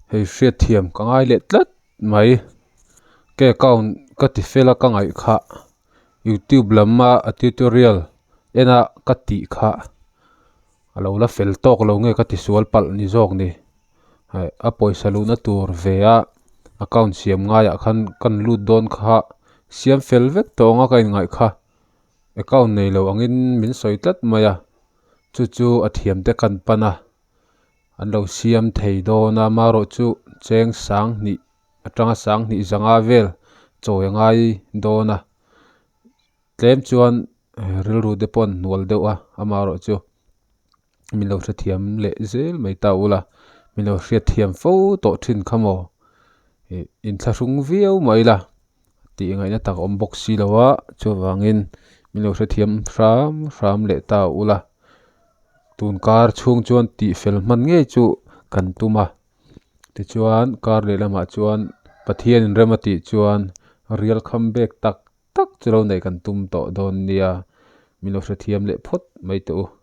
Hei hriatthiam ka ngai leh tlat mai. Ka account ka ti fel a ka ngaih kha youtube lam a a tutorial en a ka tih kha a lo la fel tawk lo nge ka ti sual palh ni zawk ni. Hei a pawisa luhna tur ve a account siam ngaiah khan kan lut dawn kha siam fel vek tawh ang a ka inngaih kha account nei lo angin min sawi tlat mai a chu chu a thiam te kan pan a an lo siam thei dawn a marawh chu cheng sang hnih atanga sang hnih zanga vel chawi a ngai dawn a tlem chuan rilru te pawh an hnual deuh a amarawh chu min lo hrethiam leh zel mai ta ula min lo hriatthiam fo tawh thin kha maw ih inthlahrung viau mai la tih ngaihna tak a awm bawk si lo a chuvangin min lo hrethiam hram hram leh ta ula tun kar chhung chuan tih fel hman ngei chu kan tum a tichuan kar lehlamah chuan Pathian in rem a tih chuan rial kham bek tak tak chu lo neih kan tum tawh dawn nia min lo hrethiam leh phawt mai teh u.